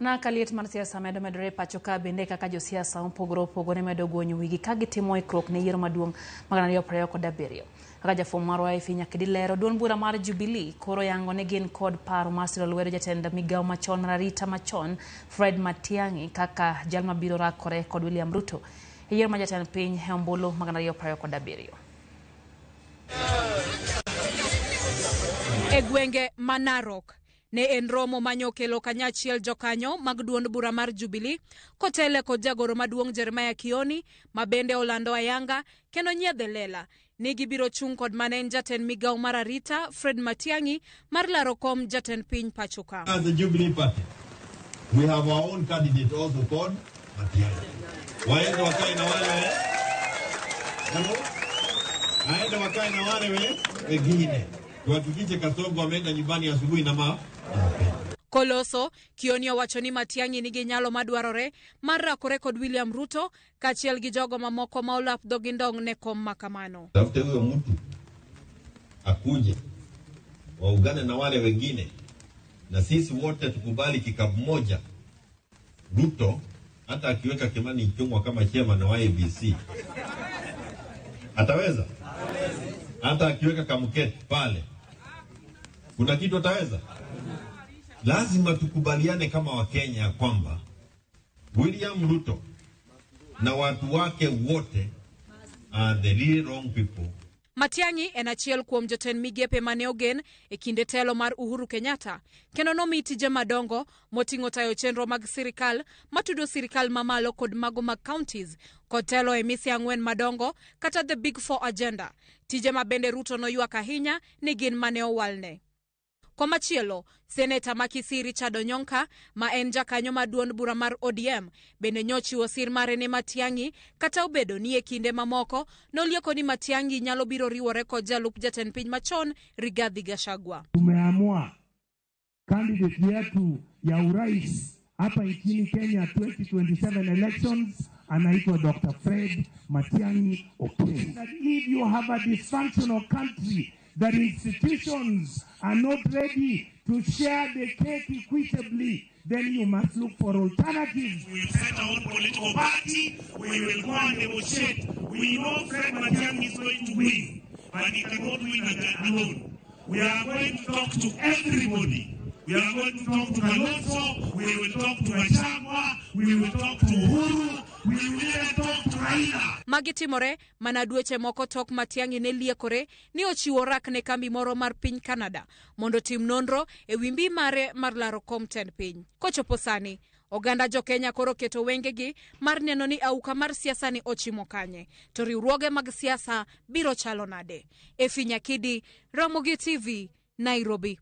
Na ka liet mar siasa medo medore e pacho ka bende kaka josiasa mopogore opogore medo guonyo wigi ka gitimo ikruok ne yiero maduong' mag 2027. Kaka jafwambo marwa Effie Nyakedi lero, duond bura mar Jubilee koro yango ni gin kod paro mar siro lwedo jatend migawo machon mar arita machon Fred Matiang'i kaka jal mabiro rakore kod William Ruto e yiero mar jatend piny e ombulu mag 2027. E gwenge ma Narok, Ne en romo ma nyokelo kanyachiel jokanyo mag duond bura mar Jubilee kotele kod jagoro maduong' Jeremiah Kioni ma bende olando ayanga kendo nyiedhe lela ni gibiro chung' kod mane en jatend migawo mar arita Fred Matiang'i mar laro kom jatend piny pachoka. As the Jubilee Party, we have our own candidate also called Matiang'i. Waende wakae na wale we. Hello? Aende wakae na wale we wengine. Tuhakikishe Kasongo ameenda nyumbani asubuhi na mapema. Koloso, Kioni owacho ni Matiang'i nigi nyalo madwarore mar rakore kod William Ruto kaachiel gi jogo mamoko ma olap dhogi ndong' ne kom ma kamano. Tafute huyo mtu akuje waungane na wale wengine na sisi wote tukubali kikapu moja. Ruto hata akiweka Kimani Ichung'wa kama chairman wa IEBC ataweza? Hata akiweka Kamket pale kuna kitu ataweza? Lazima tukubaliane kama Wakenya kwamba William Ruto na watu wake wote are the really wrong people. Matiang'i en achiel kuom jotend migepe mane ogen e kinde telo mar Uhuru Kenyatta kendo nomi tije madongo moting'o tayo chenro mag sirikal matudo sirikal mamalo kod mago mag counties kod telo e mise ang'wen madongo kata the big four agenda, tije ma bende Ruto noywak ahinya ni gin mane owalne. Komachielo, seneta ma Kisii Richard Onyonka ma en jakanyo mar duond bura mar ODM bende nyochiwo sir mare ne Matiang'i kata obedo ni e kinde mamoko nolieko ni Matiang'i nyalo biro riwore kod jalup jatend piny machon Rigathi Gachagua. Tumeamua candidate yetu ya urais hapa nchini Kenya 2027 elections anaitwa Dr. Fred Matiang'i Okengo. That if you have a dysfunctional country that institutions are not ready to share the cake equitably, then you must look for alternatives. We will set our own political party. We will go and negotiate. We know Fred Matiang'i is going to win, but he cannot win alone. We are going to talk to everybody. We are going to talk to Kalonzo. We will talk to Gachagua. We will talk to Uhuru. We will even talk to Raila. Magi timore mana dweche moko tok Matiang'i ne liekore ni ochiwo rak ne kambi moro mar piny Canada mondo otim nonro e wi mbi mare mar laro kom tend piny. Kochopo sani, oganda jo Kenya koro keto wengegi mar neno ni auka mar siasa ni ochimo kanye, to riwruoge mag siasa biro chalo nade. Effie Nyakidi, Ramogi TV, Nairobi.